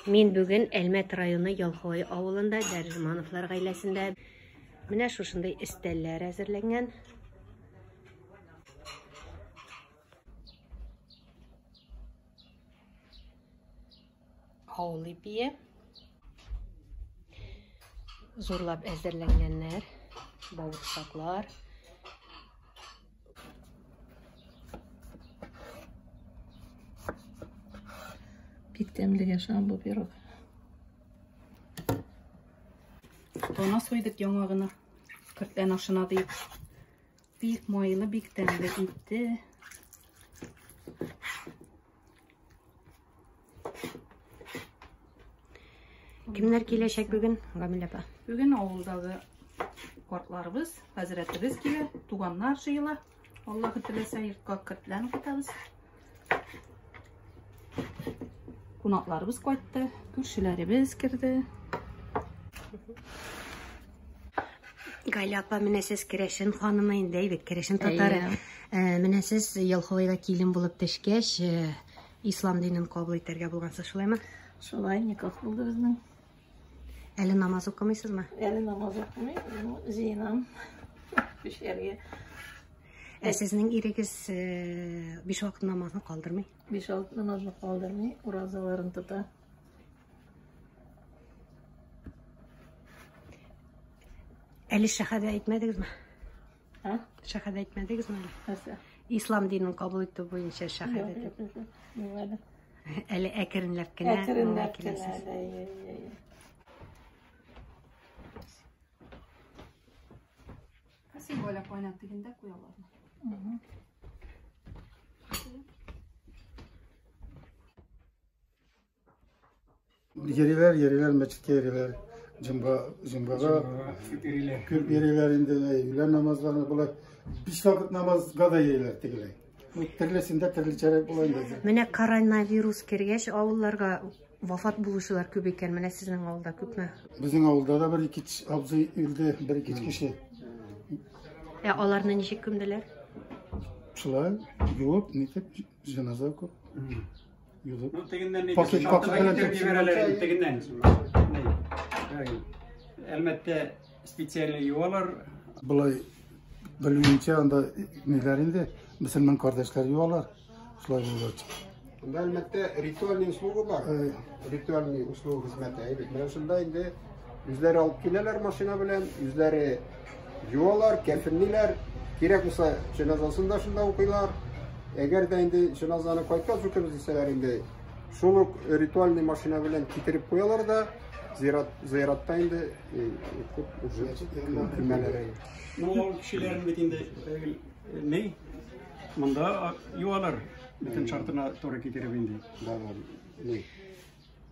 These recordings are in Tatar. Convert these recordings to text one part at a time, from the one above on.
Мин бүген Әлмәт районы Ялхой авылында Дәрҗемановлар гаиләсендә. Менә шушындый өстәлләр әзерләнгән. Авыл ипие. Зурлап әзерләнгәннәр. Бавырсаклар. Бик тәмлегә ошаган бу пирог. Тона суйдык яңа гына. Кертлән ашына дип. Бик майлы, бик тәмле итте. Кемнәр киләчәк бүген, Гамилә апа? Бүген авылдагы картларыбыз, хәзрәтебез килә, туганнар җыела. Аллаһы теләсә, йортка кертлән укытабыз. Кунакларыбыз кайтты, күршеләребез керде. Галя апа, менә сез керәшен ханымы инде, әйбәт, керәшен татары. Менә сез Ялховайга килен булып төшкәч, ислам динен кабул итәргә булгансыз, шулаймы? Шулай, никах булды безнең. Әле намаз укымыйсызмы? Әле намаз укымыйм, ну, җыенам күчәргә. Ә сезнең ирегез биш вакыт намазны калдырмый? Биш вакыт намазны калдырмый, уразаларын тота. Әле шәһадә әйтмәдегезме? Ә? Шәһадә әйтмәдегезме әле? Нәрсә? Ислам динен кабул итү буенча шәһадә. Юк, юк, юк, юк, әле. Әле әкренләп кенә Әкренләп кенә киләсез. әле, әйе, әйе, әйе. Син Галя кайнат дигәндә куялармы? Йөриләр, йөриләр, мәчеткә йөриләр. Җомга, җомгага күп йөриләр инде, өйлә намазларына болай. Биш вакыт намазга да йөриләр тегеләй. Ну, төрлесендә төрлечәрәк була инде. Менә коронавирус кергәч, авылларга вафат булучылар күп икән. Менә сезнең авылда күпме? Безнең авылда да бер ике абзый үлде, бер ике кеше. Ә аларны ничек күмделәр? Шулай юып, нитеп, җеназа укып. Юып. Ну, тегеннән ни? Пакет, пакет белән китереп җибәрәләр инде тегеннән. Әлмәттә специально юалар. Болай белүемчә, анда ниләр инде, мөселман кардәшләр юалар. Шулай булгач. Монда әлбәттә ритуальный услуга бар. Ритуальный услуга хезмәте. Әйбәт. Менә шунда инде үзләре алып киләләр машина белән, үзләре юалар, кәфенлиләр. Кирәк булса, җеназасын да шунда укыйлар. Әгәр дә инде җеназаны кайткач укыбыз дисәләр инде, шул ук ритуальный машина белән китереп куялар да, зират, зиратта инде укып уже күмәләр. Ну, авыл кешеләрен бит инде ни? Монда юалар. Бөтен шартына туры китереп инде. Да, да. Ни?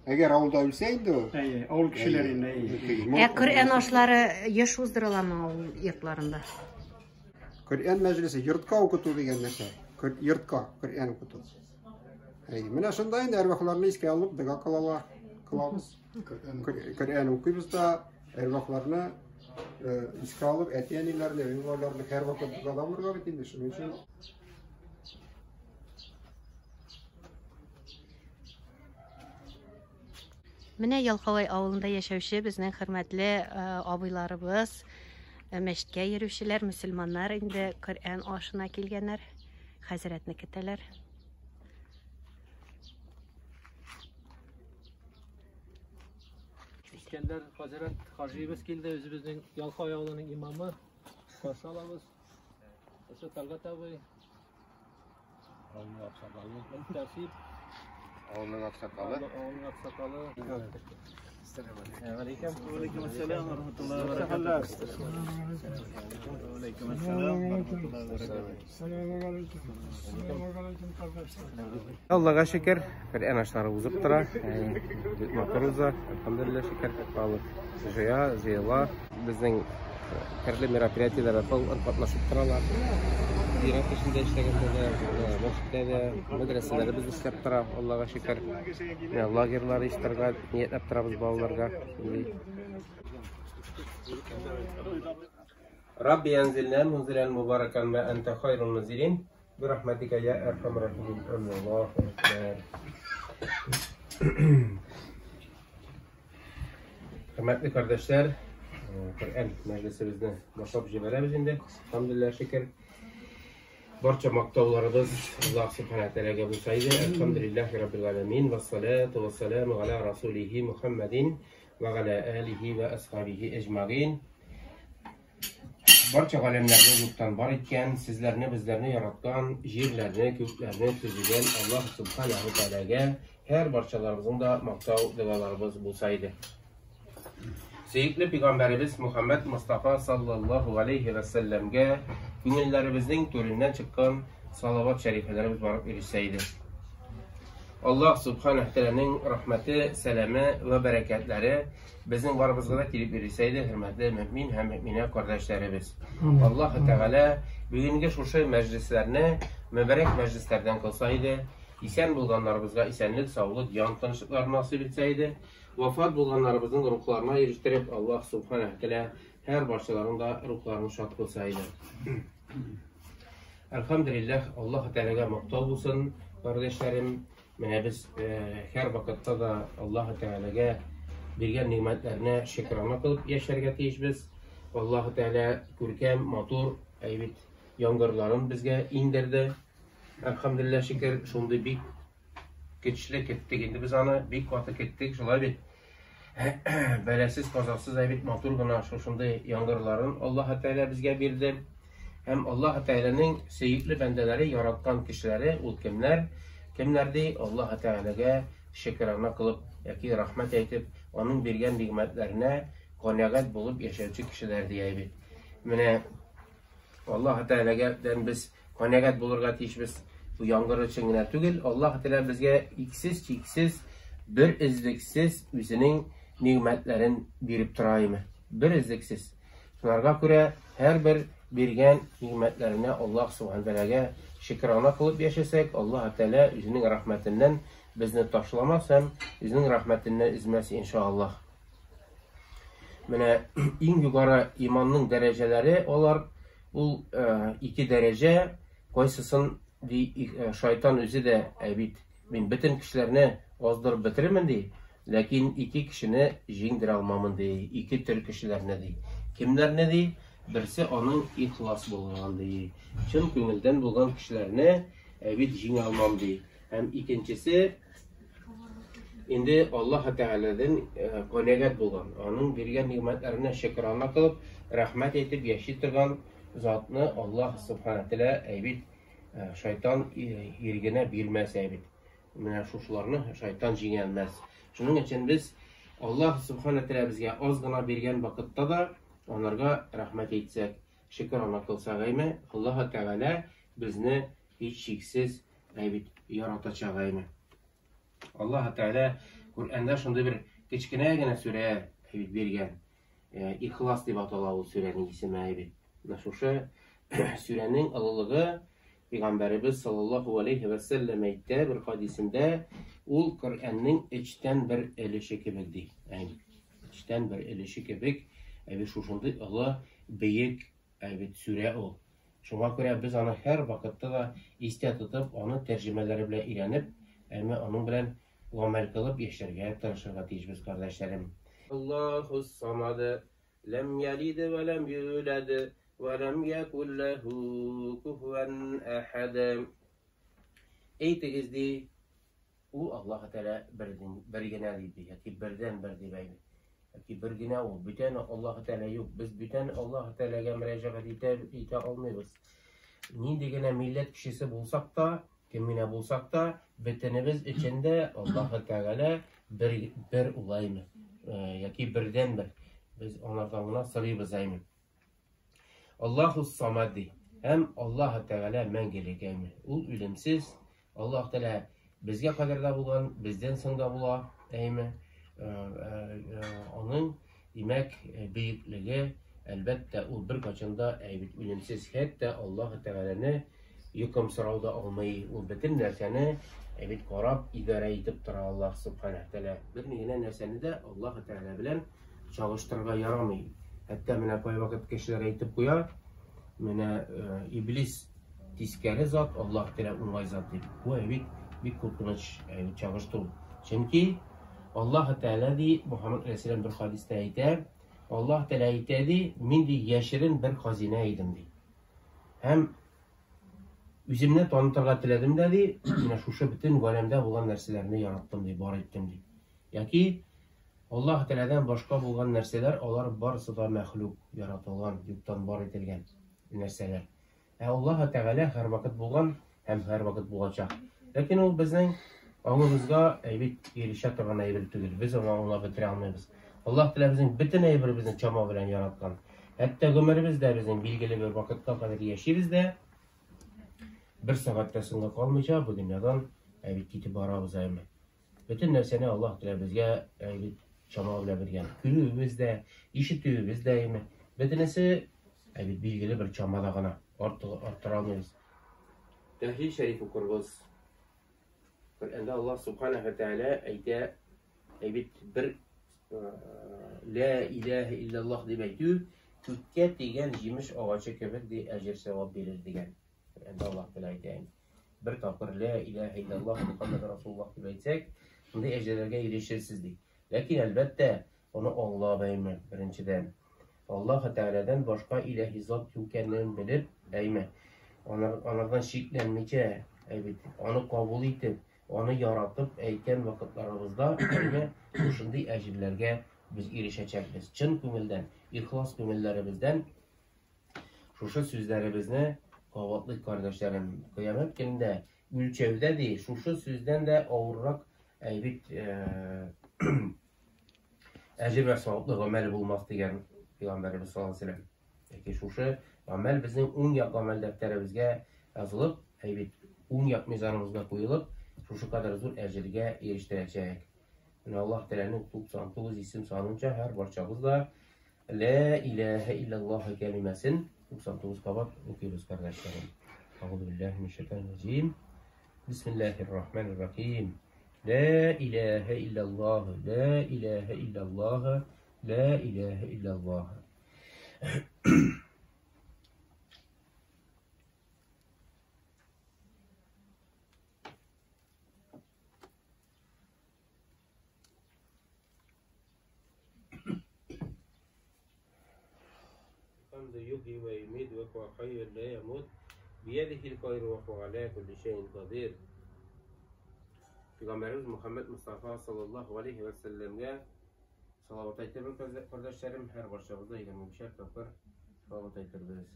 Әгәр авылда үлсә инде ул. Әйе, авыл кешеләре инде, әйе. Ә Коръән ашлары еш уздырыламы авыл йортларында? Коръән мәҗлесе йортка укыту дигән нәрсә. Йортка Коръән укыту. Әйе, менә шунда инде әрвахларны искә алып дога кылалар, кылабыз. Коръән укыйбыз да, әрвахларны искә алып, әти-әниләрне, әби-бабаларны һәрвакыт догада булырга бит инде, шуның өчен. Менә Ялкалай авылында яшәүче безнең хөрмәтле абыйларыбыз, мәчеткә йөрүчеләр, мөселманнар инде Коръән ашына килгәннәр, хәзрәтне көтәләр. Искәндәр хәзрәт хаҗиебез килде, үзебезнең Ялкалай авылының имамы. Каршы алабыз. Әсә Талгат абый. Авылның аксакалы. Мөхтәсиб. Авылның аксакалы. Авылның аксакалы. Алейкум. Алейкум ассалам ва рахматуллахи ва баракатух. Алейкум ассалам ва рахматуллахи ва баракатух. Аллага шөкер, Коръән ашлары узып тора. Бик матур уза, әлхәмдүлилләһ шөкер. Халык җыя, җыела. Безнең төрле мероприятиеләрдә катнашып торалар. Зират эшендә эшләгәндә дә, мәчеттә дә, мәдрәсәләребез эшләп тора, Аллага шөкер. Менә лагерьлар оештырырга ниятләп торабыз балаларга. Рабби анзилна мунзилан мубаракан ма анта хайрул мунзилин. Бирахматика я архамар рахимин. Амин. Аллаху акбар. Хөрмәтле кардәшләр, Коръән мәҗлесебезне башлап җибәрәбез инде. Алхамдулилла, шөкер. Барча мактауларыбыз Аллаһ субхана тәгаләгә булса иде. Әлхәмдүлилләһи раббил галәмин ва салату ва саламу аля расулихи Мухаммадин ва аля алихи ва асхабихи әҗмәгин. Барча галәмнәрне юктан бар иткән, сезләрне, безләрне яраткан, җирләрне, күкләрне төзегән Аллаһ субханаху тәгаләгә һәр барчаларыбызның да мактау догаларыбыз булса иде. Сөекле пәйгамбәребез Мухаммад Мустафа саллаллаһу алейхи ва сәлләмгә күңелләребезнең түреннән чыккан салават шәрифәләребез барып ирешсә иде. Аллаһ субханаху тәгаләнең рәхмәте, сәламе ва бәрәкәтләре Безнең барыбызга да килеп ирешсә иде, хөрмәтле мөмин һәм мөминә кардәшләребез. Аллаһ Тәгалә бүгенге шушы мәҗлесләрне мөбарәк мәҗлесләрдән кылса иде, исән булганнарыбызга исәнлек, саулык, ян тынычлыклар насыйп итсә иде, вафат булганнарыбызның рухларына ирештереп, Аллаһ Субханаһу Тәгалә һәр барчаларының да рухларын шат кылса иде. Әлхәмдүлилләһ, Аллаһ Тәгаләгә мактау булсын, кардәшләрем. Менә без һәр вакытта да Аллаһ Тәгаләгә биргән нигъмәтләренә шөкрана кылып яшәргә тиешбез. Аллаһ Тәгалә күркәм, матур, әйбит яңгырларын безгә иңдерде. Әлхәмдүлилләһ, шөкер, шундый бик көчле кеттек инде без аны, бик каты кеттек, шулай бит. Бәласез, казасыз әйбит матур гына шушындый яңгырларын Аллаһ Тәгалә безгә бирде. Һәм Аллаһ Тәгаләнең сөекле бәндәләре, яраткан кешеләре ул кемнәр? Кемнәр ди? Аллаһ Тәгаләгә шөкрана кылып яки рәхмәт әйтеп, аның биргән нигъмәтләренә канәгать булып яшәүче кешеләр ди әйбит. Менә Аллаһ Тәгаләгәдән без канәгать булырга тиешбез. Бу яңгыр өчен генә түгел, Аллаһ Тәгалә безгә иксез-чиксез, бер өзлексез үзенең нигъмәтләрен биреп тора име. Бер өзлексез. Шунарга күрә һәрбер биргән нигъмәтләренә Аллаһ Субхану Тәгаләгә шөкрана кылып яшәсәк, Аллаһ Тәгалә үзенең рәхмәтеннән безне ташламас һәм үзенең рәхмәтеннән өзмәс иншааллаһ. Менә иң югары иманның дәрәҗәләре алар ул ике дәрәҗә, кайсысын ди шайтан үзе дә ә бит мин бөтен кешеләрне аздырып бетерермен ди, ләкин ике кешене җиңдерә алмамын ди, ике төр кешеләрне ди. Кемнәрне ди? Берсе аның ихлас булган ди. Чын күңелдән булган кешеләрне ә бит җиңә алмам ди. Һәм икенчесе Инде Аллаһ Тәгаләдән канәгать булган, аның биргән нигъмәтләренә шөкрана кылып, рәхмәт әйтеп яши торган затны Аллаһ Субхана Тәгалә әйбит шайтан ирегенә бирмәс әйбит. Менә шушыларны шайтан җиңә алмас. Шуның өчен без Аллаһ Субхана Тәгалә безгә аз гына биргән вакытта да анарга рәхмәт әйтсәк, шөкрана кылсак әйме, Аллаһ Тәгалә безне һичшиксез әйбит яратачак әйме. Аллаһ Тәгалә Коръәндә шундый бер кечкенә генә сүрә бит биргән. Ихлас дип атала ул сүрәнең исеме бит. Менә шушы сүрәнең олылыгы Пәйгамбәребез саллаллаһу алейхи ва сәлләм әйтте бер хадисендә, ул Коръәннең өчтән бер өлеше кебек ди. Әйе. Өчтән бер өлеше кебек, әйе, шушындый олы, бөек Ә бит сүрә ул. Шуңа күрә без аны һәр вакытта да истә тотып, аны тәрҗемәләре белән өйрәнеп, әмма аның белән гамәл кылып яшәргә тырышырга тиешбез, кардәшләрем. Аллаһус самад, ләм ялид вә ләм юлад, вә ләм якул ләһу куфуән әхәд. Әйтегез, ди, Ул Аллаһы Тәгалә бердин, бер генә диде, яки бердән бер дип әйтте. Яки бер генә ул, бүтән Аллаһы Тәгалә юк. Без бүтән Аллаһы Тәгаләгә мөрәҗәгать итә, итә алмыйбыз. Нинди генә милләт кешесе булсак та, кем генә булсак та, бөтенебез өчен дә Аллаһы Тәгалә бер, бер ул әйме. Яки бердән бер. Без аңардан гына сорыйбыз әйме. Аллаһу Самад ди. Һәм Аллаһы Тәгалә мәңгелек әйме. Ул үлемсез, Аллаһ Тәгалә безгә кадәр дә булган, бездән соң да була, әйме. Аның, димәк, бөеклеге, әлбәттә, ул беркайчан да әйбит үлемсез. Хәтта Аллаһ Тәгаләне йокымсырау да алмый. Ул бөтен нәрсәне әйбит карап, идарә итеп тора Аллаһ Субханаһу Тәгалә. Бер генә нәрсәне дә Аллаһ Тәгалә белән чагыштырырга ярамый. Хәтта менә кайвакыт кешеләр әйтеп куя, менә иблис тискәре зат, Аллаһ Тәгалә уңай зат дип. Бу бит бик куркыныч чагыштыру. Чөнки Аллаһ Тәгалә ди, Мухаммад алейһиссәлам бер хадистә әйтә, Аллаһ Тәгалә әйтә ди, мин ди яшерен бер хазинә идем ди. Һәм үземне танытырга теләдем дә ди, менә шушы бөтен галәмдә булган нәрсәләрне яраттым ди, бар иттем ди. Яки Аллаһ Тәгаләдән башка булган нәрсәләр, алар барысы да мәхлук, яратылган, юктан бар ителгән нәрсәләр. Ә Аллаһ Тәгалә һәрвакыт булган һәм һәрвакыт булачак. Ләкин ул безнең аңыбызга әйбит ирешә торган әйбер түгел. Без аны аңлап бетерә алмыйбыз. Аллаһ Тәгалә безнең бөтен әйберебезне чама белән яраткан. Хәтта гомеребез дә безнең билгеле бер вакытка кадәр яшибез дә, бер сәгать тә соңга калмыйча бу дөньядан әйбит китеп барабыз әйме. Бөтен нәрсәне Аллаһ Тәгалә безгә әйбит чама белән биргән. Күрүебез дә, ишетүебез дә әйме. Бөтенесе әйбит билгеле бер чамада гына арттыра алмыйбыз. Тәһлил шәриф укырбыз. Коръәндә Аллаһ Субханаһу ва Тәгалә әйтә, әйбит бер Ла илаһа илляллаһ дип әйтү күккә тигән җимеш агачы кебек ди әҗер савап бирер дигән. Коръәндә Аллаһ Тәгалә әйтә инде. Бер тапкыр Ла илаһа илляллаһ Мухаммад Расулуллаһ дип әйтсәк, шундый әҗерләргә ирешерсез ди. Ләкин әлбәттә, аны аңлап әйме, беренчедән. Аллаһ Тәгаләдән башка илаһи зат юк икәнен белеп, әйме, анардан шикләнмичә, әйбит, аны кабул итеп, аны яратып әйткән вакытларыбызда, әйме, шушындый әҗерләргә без ирешәчәкбез. Чын күңелдән, ихлас күңелләребездән шушы сүзләребезне кабатлыйк, кардәшләрем. Кыямәт көнендә үлчәүдә ди, шушы сүздән дә авыррак, әйбит, әҗер вә саваплы гамәл булмас дигән Пәйгамбәребез саллаллаһу алейһи ва сәлләм. Яки шушы гамәл безнең уң як гамәл дәфтәребезгә язылып, әйбит, уң як мизаныбызга куелып, шушы кадәр зур әҗергә ирештерәчәк. Менә Аллаһ Тәгаләнең 99 исем санынча һәр барчабыз да Ла илаһа илляллаһ кәлимәсен 99 кабат укыйбыз, кардәшләрем. Ағуду биллаһи минәш шайтанир раҗим. Бисмиллаһир рахманир рахим. Ла илаһа илляллаһ, ла илаһа илляллаһ, ла илаһа илляллаһ. الحمد يحيي ويميت وهو حي لا يموت بيده الخير وهو على كل شيء قدير. Peygamberimiz Muhammed Mustafa sallallahu aleyhi ve sellem'e salavat aytırır kardeşlerim. Her barçamızda 25'er tapkır salavat aytırırız.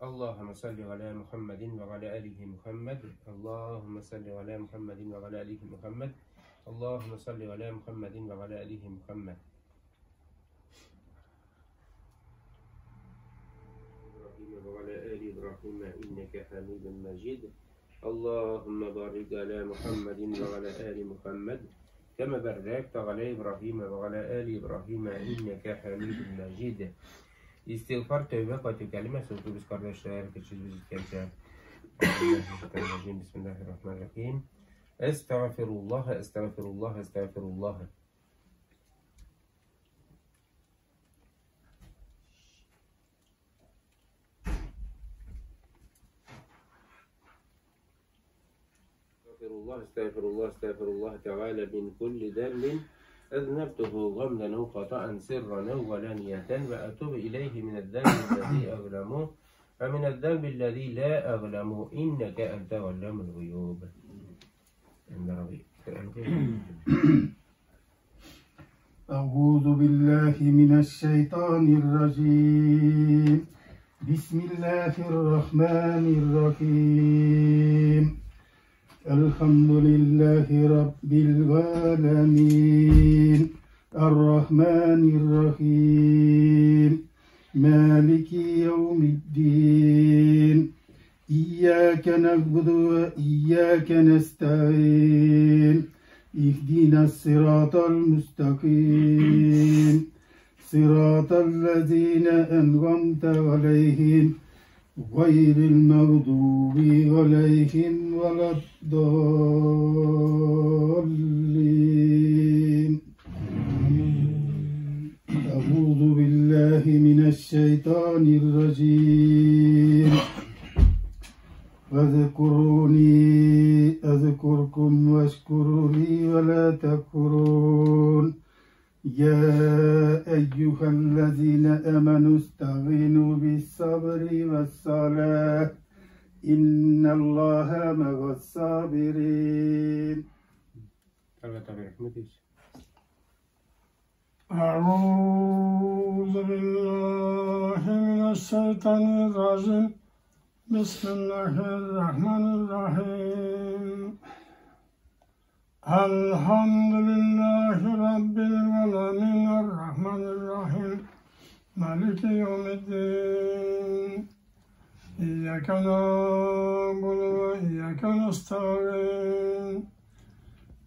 Allahümme salli ala Muhammedin ve ala alihi Muhammed. Allahümme salli ala Muhammedin ve ala alihi Muhammed. Allahümme salli ala Muhammedin ve ala alihi Muhammed. إبراهيم وعلى آل إبراهيم إنك حميد مجيد. اللهم بارك على محمد وعلى آل محمد كما باركت على إبراهيم وعلى آل إبراهيم إنك حميد مجيد. İstiğfar, tövbe, qaytı kəlməsi oxuyubuz qardaşlar, keçirimiz itkənsə. Bismillahirrahmanirrahim. Estağfirullah, estağfirullah, estağfirullah. Estağfirullah, estağfirullah, estağfirullah Teala min kulli dembin أذنبته غمدا أو خطأ سرا أو علانية وأتوب إليه من الذنب الذي أظلمه ومن الذنب الذي لا أظلمه إنك أنت علام الغيوب. أعوذ بالله من الشيطان الرجيم. بسم الله الرحمن الرحيم. الحمد لله رب العالمين الرحمن الرحيم مالك يوم الدين إياك نعبد وإياك نستعين اهدنا الصراط المستقيم صراط الذين أنعمت عليهم غير المغضوب عليهم ولا الضالين. أعوذ بالله من الشيطان الرجيم. فاذكروني أذكركم واشكروا تكفروا لي ولا تكفرون يا أيها الذين آمنوا استعينوا بالصبر والصلاة إن الله مع الصابرين. Талгат абый, рәхмәт итсен. أعوذ بالله من الشيطان الرجيم بسم الله الرحمن الرحيم الحمد لله رب العالمين الرحمن الرحيم مالك يوم الدين إياك نعبد وإياك نستعين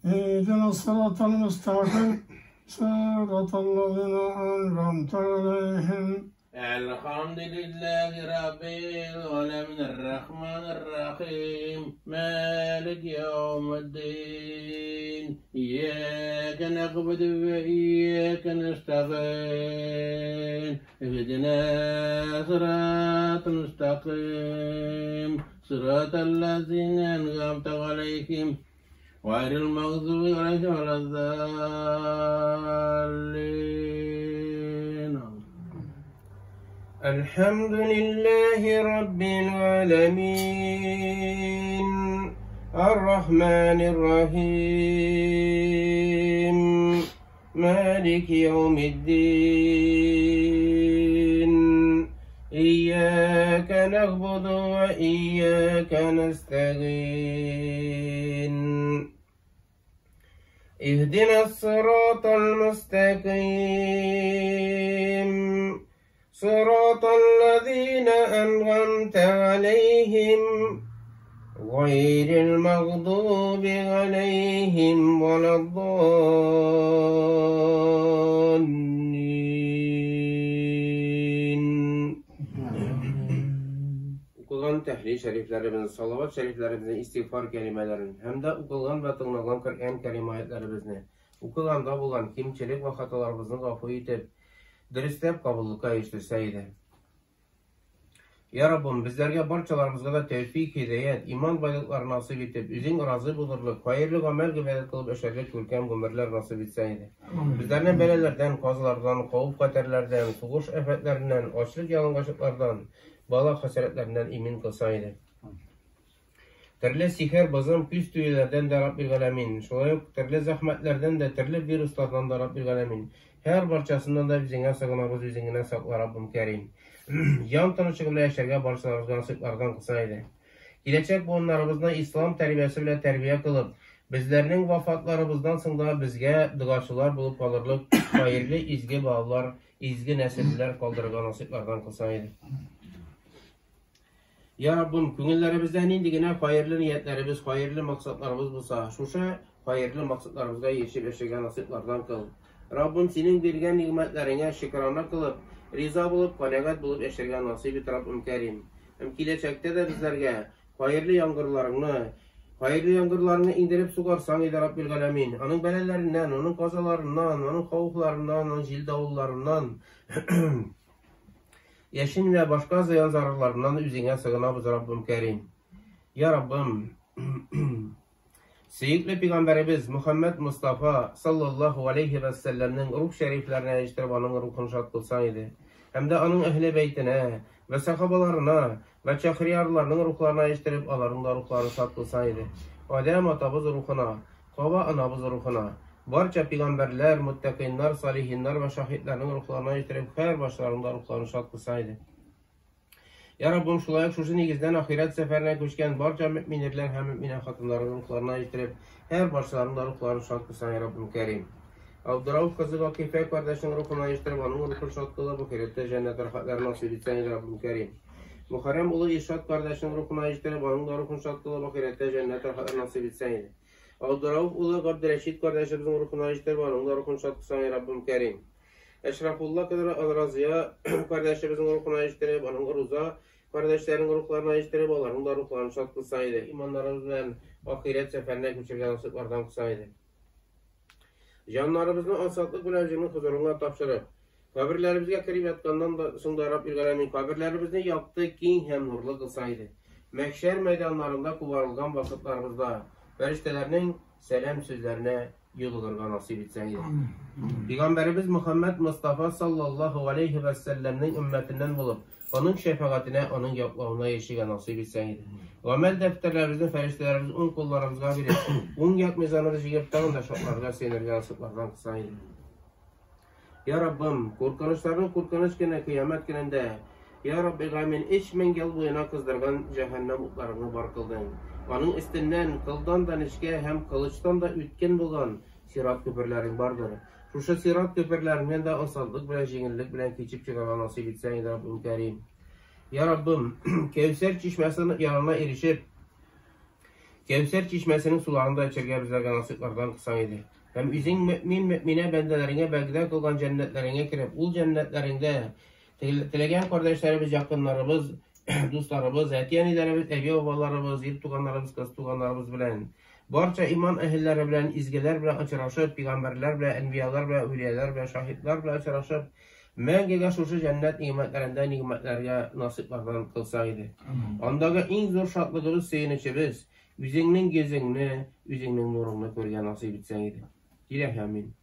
اهدنا الصراط المستقيم صراط الذين أنعمت عليهم الحمد لله رب العالمين الرحمن الرحيم مالك يوم الدين إياك نعبد وإياك نستعين اهدنا صراط المستقيم صراط الذين أنعمت عليهم غير المغضوب عليهم ولا الضالين. الحمد لله رب العالمين الرحمن الرحيم مالك يوم الدين إياك نعبد وإياك نستعين اهدنا الصراط المستقيم صراط الذين أنعمت عليهم غير المغضوب عليهم ولا الضالين. Укылган тәһлил шәрифләребезне, салават шәрифләребезне, истигъфар кәлимәләрен һәм дә укылган вә тыңланган Коръән Кәрим аятларыбызны, укыганда булган кимчелек вә хаталарыбызны гафу итеп, дөресләп кабуллыкка ирештерсә иде. Я Раббым, безләргә барчаларыбызга да тәүфик, һидаят, иман байлыклары насыйп итеп, үзең разый булырлык, хәерле гамәл гыйбадәт кылып яшәрлек күркәм гомерләр насыйп итсә иде. Безләрне бәлаләрдән, казалардан, хәвеф-хәтәрләрдән, сугыш афәтләреннән, ачлык-ялангачлыклардан, бала хәсрәтләреннән имин кылса иде. Төрле сихер, бозым, күз тиюләрдән дә Раббил Галәмин, шулай ук төрле зәхмәтләрдән дә, төрле вируслардан да Раббил Галәмин. Һәр барчасыннан да үзеңә сыгынабыз, үзең генә сакла, Раббым Кәрим. Ян тынычлыгы белән яшәргә барчаларыбызга насыйплардан кылса иде. Киләчәк буыннарыбызны ислам тәрбиясе белән тәрбия кылып, безләрнең вафатларыбыздан соң да безгә догачылар булып калырлык хәерле изге балалар, изге нәселләр калдырырга насыйплардан кылса иде. Я Раббым, күңелләребездә нинди генә хәерле ниятләребез, хәерле максатларыбыз булса, шушы хәерле максатларыбызга ирешеп яшәргә насыйплардан кыл. Раббым, синең биргән нигъмәтләреңә шөкрана кылып, риза булып, канәгать булып яшәргә насыйп ит, Раббым Кәрим. Һәм киләчәктә дә безләргә хәерле яңгырларыңны иңдереп сугарсаң иде, Раббил Галәмин. Аның бәлаләреннән, аның казаларыннан, аның хәвефләреннән, аның җил-давылларыннан, яшен вә башка зыян зарарларыннан үзеңә сыгынабыз, Раббым Кәрим. Я Раббым, сөекле пәйгамбәребез Мөхәммәд Мустафа саллаллаһу алейхи вә сәлләмнең рух шәрифләренә ирештереп, аның рухын шат кылсаң иде. Һәм дә аның әһле бәйтенә вә сахабаларына вә чахриярларның рухларына ирештереп, аларның да рухларын шат кылсаң иде. Адәм атабыз рухына, Хава анабыз рухына, барча пәйгамбәрләр, муттакиннар, салихиннар вә шаһитларның рухларына ирештереп, һәр башларының да рухларын шат кылсаң иде. Я Раббым, шулай ук шушы нигездән ахирәт сәфәренә күчкән барча мөэмин ирләр һәм мөэминә хатыннарның рухларына ирештереп, һәр башларының да рухларын шат кылсаң, я Раббым Кәрим. Абдурауф кызы Гакифә кардәшнең рухына ирештереп, аның рухын шат кылып, ахирәттә җәннәт рәхәтләрен насыйп итсәң, я Раббым Кәрим. Мөхәррәм улы Иршат кардәшнең рухына ирештереп, аның да рухын шат кылып, ахирәттә җәннәт рәхәтләрен насыйп итсәң иде. Абдурауф улы Габдерәшид кардәшебезнең рухына ирештереп, аның да рухын шат кылсаң, я Раббым Кәрим. Әшрафулла кызы Разия кардәшебезнең рухына ирештереп, аның Руза кардәшләренең рухларына ирештереп, аларның да рухларын шат кылса иде. Иманнарыбыз белән ахирәт сәфәренә күчергән насыйплардан кылса иде. Җаннарыбызны ансатлык белән үзеңнең хозурыңа тапшырып, каберләребезгә кереп ятканнан да соң да Раббил Галәмин каберләребезне якты, киң һәм нурлы кылса иде. Мәхшәр мәйданнарында кубарылган вакытларыбызда фәрештәләрнең сәлам сүзләренә юлыгырга насыйп итсәң иде. Пәйгамбәребез Мөхәммәд Мостафа саллаллаһу алейһи вә сәлләмнең өммәтеннән булып, аның шәфәгатенә, аның яклавына яшәргә насыйп итсәң иде. Гамәл дәфтәрләребезне фәрештәләребез уң кулларыбызга биреп, уң як мизаныбыз җигеп, тагын да шатларга, сөенергә насыйплардан кылсаң иде. Я Раббым, куркынычларның куркыныч көне, кыямәт көнендә, Я Рабби Гамин, 3000 ел буена кыздырган җәһәннәм утларыңны бар кылдың. Аның өстеннән кылдан да нечкә һәм кылычтан да үткен булган сират күперләрең бардыр. Шушы сират күперләреннән дә ансатлык белән, җиңеллек белән кичеп чыгарга насыйп итсәң иде, Раббым Кәрим. Я Раббым, Кәүсәр чишмәсе янына ирешеп, Кәүсәр чишмәсенең суларын да эчәргә безләргә насыйплардан кылсаң иде. Һәм үзең мөэмин-мөэминә бәндәләреңә вәгъдә кылган җәннәтләреңә кереп, ул җәннәтләреңдә теләгән кардәшләребез, якыннарыбыз, дусларыбыз, әти-әниләребез, әби-бабаларыбыз, ир туганнарыбыз, кыз туганнарыбыз белән, барча иман әһелләре белән, изгеләр белән очрашып, пигамбәрләр белән, әнбиялар белән, әүлияләр белән, шаһитлар белән очрашып, мәңгегә шушы җәннәт нигъмәтләрендә нигъмәтләргә насыйплардан кылсаң иде. Андагы иң зур шатлыгыбыз, сөенечебез, үзеңнең йөзеңне, үзеңнең нурыңны күрергә насыйп итсәң иде. Илаһи амин.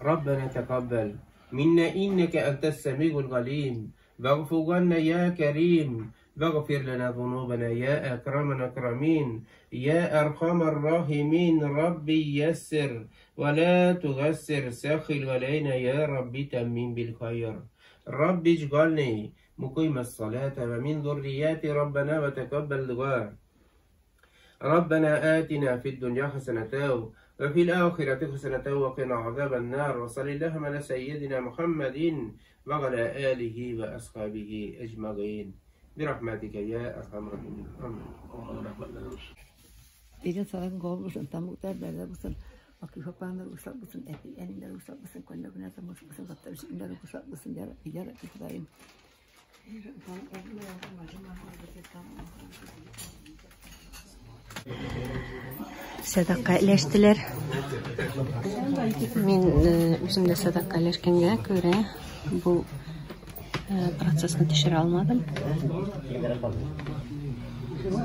Раббана тәкаббәл минна иннәкә әнтәс сәмигул галим вәгъфу ганна я кәрим вәгъфир лана зунубана я әкрамәл әкрамин я әрхамәр рахимин Рабби яссир вә ла тугассир сәххил галәйна я Рабби тәммим бил хайр Рабби иҗгални мукыймәс салата вә мин зуррияти Раббана вә тәкаббәл дуа ربنا آتنا في الدنيا حسنة وفي الآخرة حسنة وقنا عذاب النار وصل اللهم على سيدنا محمد وعلى آله وأصحابه أجمعين برحمتك يا أرحم الراحمين. آمين. Биргән садакаң кабул булсын, тамуклар бәрдә булсын, акыл хапаннар усал булсын, әти әниләр усал булсын, көннәр генә булсын, заттар өчен усал булсын, я Рабби, я Рабби, Ходаем. Садака өләштеләр. Мин үзем дә садака өләшкәнгә күрә бу процессны төшерә алмадым.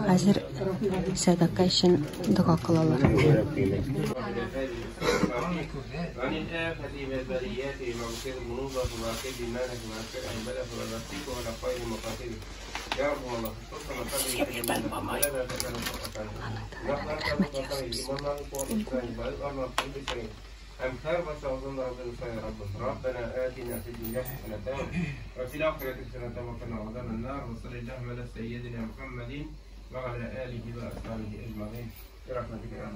Хәзер садака өчен дога кылалар. ربنا آتنا في الدنيا حسنة وفي الآخرة حسنة وقنا عذاب النار وصلى اللهم على سيدنا محمد وعلى آله وأصحابه أجمعين برحمتك يا رب.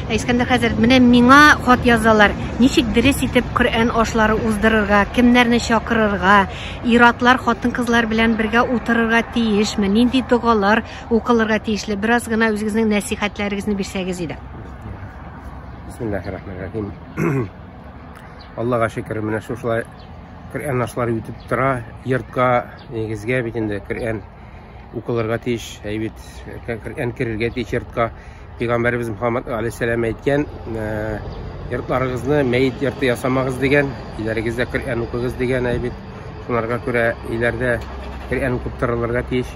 Искәндәр хәзрәт, менә миңа хат язалар. Ничек дөрес итеп Коръән ашлары уздырырга, кемнәрне чакырырга, ир-атлар хатын-кызлар белән бергә утырырга тиешме, нинди догалар укылырга тиешле? Бераз гына үзегезнең нәсихәтләрегезне бирсәгез иде. Бисмиллахир-рахманир-рахим. Аллага шөкер, менә шушылай Коръән ашлары үтеп тора. Йортка, нигезгә бит инде Коръән укылырга тиеш, әйбит, Коръән керергә тиеш йортка. Пәйгамбәребез Мөхәммәд алейһиссәлам әйткән, йортларыгызны мәет йорты ясамагыз дигән, өйләрегездә Коръән укыгыз дигән, әйбит. Шунарга күрә өйләрдә Коръән укып торылырга тиеш.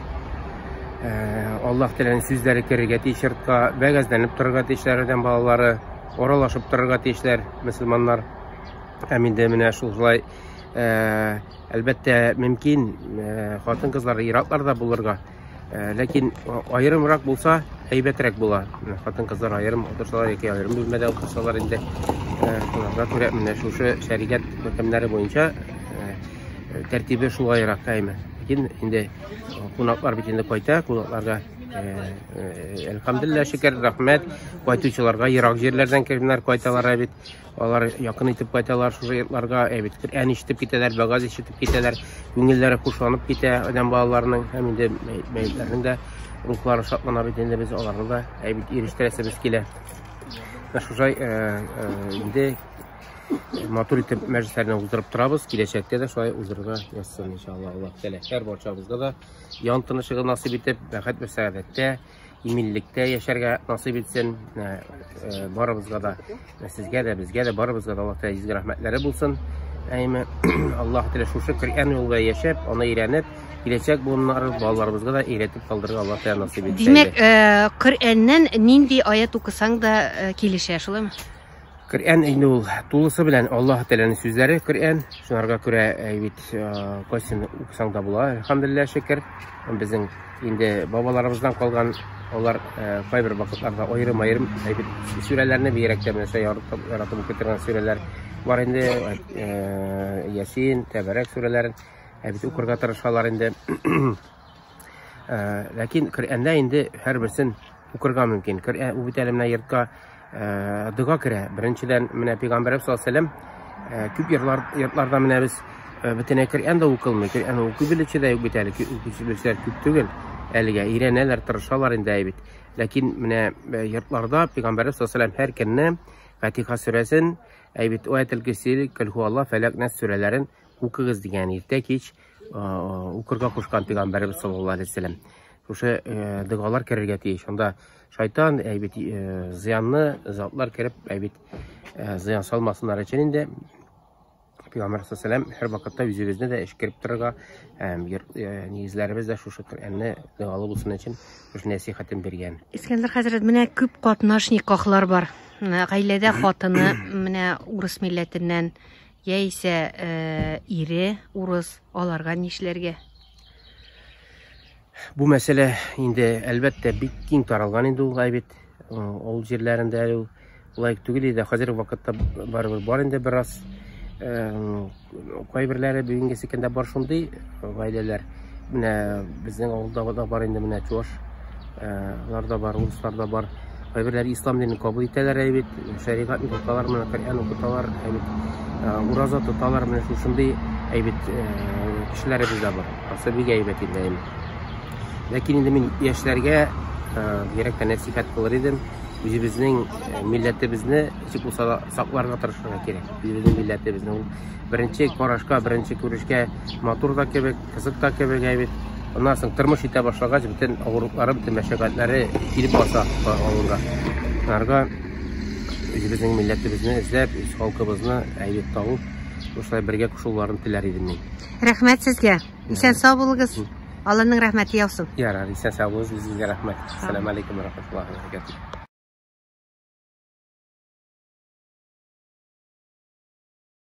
Аллаһ Тәгаләнең сүзләре керергә тиеш йортка, вәгазьләнеп торырга тиешләр адәм балалары, аралашып торырга тиешләр мөселманнар. Һәм инде менә шулай, әлбәттә, мөмкин хатын-кызлар, ир-атлар да булырга. Ләкин аерымрак булса, әйбәтрәк була. Хатын-кызлар аерым утырсалар яки аерым бүлмәдә утырсалар инде, шуларга күрә менә шушы шәригать хөкемнәре буенча тәртибе шулайрак әйме. Ләкин инде кунаклар бит инде кайта, кунакларга Әлхәмдүлилләһ, шөкер, рәхмәт. Кайтучыларга ерак җирләрдән кемнәр кайталар бит. Алар якын итеп кайталар шушы йортларга, ә бит Коръән ишетеп китәләр, вәгазь ишетеп китәләр. Күңелләре хушланып китә адәм балаларының һәм инде мәетләрнең дә рухлары шатлана бит инде без аларны да ә бит ирештерәсебез килә. Менә шушай инде матур итеп мәҗлесләрне уздырып торабыз. Киләчәктә дә шулай уздырырга язсын, иншалла. Аллаһ Тәгалә һәр барчабызга да ян тынычлыгы насыйп итеп, бәхет вә сәгадәттә, иминлектә яшәргә насыйп итсен. Барыбызга да, сезгә дә, безгә дә, барыбызга да Аллаһ Тәгалә изге рәхмәтләре булсын. Әйме, Аллаһ Тәгалә шушы Коръән юлында яшәп, аны өйрәнеп, киләчәк буыннары балаларыбызга да өйрәтеп калдырырга Аллаһ Тәгалә насыйп итсен. Димәк, Коръәннән нинди аят укысаң да килешә, шулаймы? Коръән инде ул тулысы белән Аллаһ Тәгаләнең сүзләре Коръән. Шунарга күрә бит кайсын укысаң да була. Әлхәмдүлилләһ, шөкер. Безнең инде бабаларыбыздан калган алар кайбер вакытларда аерым-аерым әйбит сүрәләрне бигрәк тә менә яратып укый торган сүрәләр бар инде. Ясин, Тәбәрәк сүрәләрен бит укырга тырышалар инде. Ләкин Коръәндә инде һәрберсен укырга мөмкин. Коръән ул бит әле менә йортка дога керә. Беренчедән, менә Пәйгамбәребез саллаллаһу алейһи вәсәлләм күп йортлар, йортларда менә без бөтенләй Коръән дә укылмый. Коръән укый белүче дә юк бит әле. Укучы белүчеләр күп түгел. Әлегә өйрәнәләр, тырышалар инде бит. Ләкин менә йортларда Пәйгамбәребез саллаллаһу алейһи вәсәлләм һәр көнне Фатиха сүрәсен, әйбит, Аятел Көрси, Көл һуаллаһ, Фәләк, Нас сүрәләрен укыгыз дигән иртә кич укырга кушкан Пәйгамбәребез саллаллаһу алейһи вәсәлләм. Шушы догалар керергә тиеш. Анда шайтан, әйбит, зыянны затлар кереп, әйбит, зыян салмасыннар өчен инде Пәйгамбәр саллаллаһу алейһи вәсәлләм һәр вакытта үзебезне дә эшкереп торырга, нигезләребез дә шушы Коръәнне догалы булсын өчен шушы нәсыйхәтен биргән. Искәндәр хәзрәт, менә күп катнаш никахлар бар. Гаиләдә хатыны менә урыс милләтеннән, яисә ире урыс, аларга нишләргә? Бу мәсьәлә инде әлбәттә бик киң таралган инде ул бит. Авыл җирләрендә әле ул лаек түгел иде. Хәзерге вакытта барыбер бар инде бераз. Кайберләре бүгенгесе көндә бар шундый гаиләләр. Менә безнең авылда да бар инде менә чуаш лар да бар, урыслар да бар. Кайберләре ислам динен кабул итәләр әйбит, шәригатьне тоталар, менә Коръән укыталар, әйбит, ураза тоталар, менә шушындый әйбит кешеләребез дә бар. Ансы бик әйбәт инде әйме. Ләкин инде мин яшьләргә бигрәк тә нәсыйхәт кылыр идем. Үзебезнең милләтебезне ничек булса да сакларга тырышырга кирәк. Үзебезнең милләтебезне ул беренче карашка, беренче күрешкә матур да кебек, кызык та кебек әйбит. Аннан соң тормыш итә башлагач, бөтен авырлыклары, бөтен мәшәкатьләре килеп баса авылга. Шуңарга үзебезнең милләтебезне эзләп, үз халкыбызны әйбәт табып, шулай бергә кушылуларын теләр идем мин. Рәхмәт сезгә. Исән сау булыгыз. Алланың рәхмәте яусын. Ярар, исән сау булыгыз, үзегезгә рәхмәт. Ассаламу алейкум ва рахматуллахи ва баракатуһ.